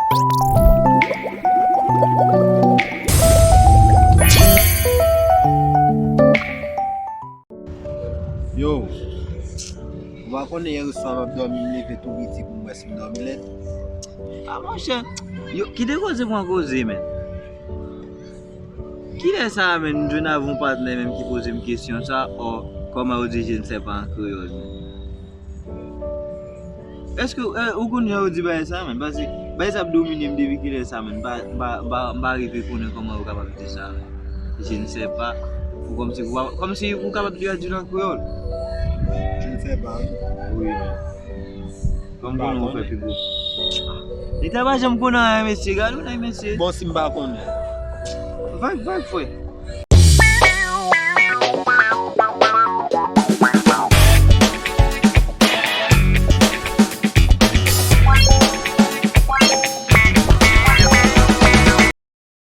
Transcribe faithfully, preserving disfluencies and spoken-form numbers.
Yo, ou pa konnen yè swa m ap dòmi, m leve tou piti pou m wè si m dòmi lèd. A monchè, yo, kite koze pran koze, men. Kilè sa a, men, m jwenn avè yon patnè menm ki poze m kesyon sa, ò, kòman yo di je ne sais pas an kreyòl, men? Èske, eh, ou konn jan yo di bagay sa, men? Paske bagay sa ap domine m depi kilè sa, men? M pa, m pa, m pa, m pa rive konnen kòman yo kapab di sa, men. Je ne sais pas. Ou kòmsi, ou pa, kòmsi ou kapab tradui l an kreyòl. Je ne sais pas, wi. Wi, men. Kòm konnen ou fè pi gwo. Li ta pa janm konnen anyen, mesye. Gade w nan mesye. Bon, si m pa konnen. Vag, vag, frè.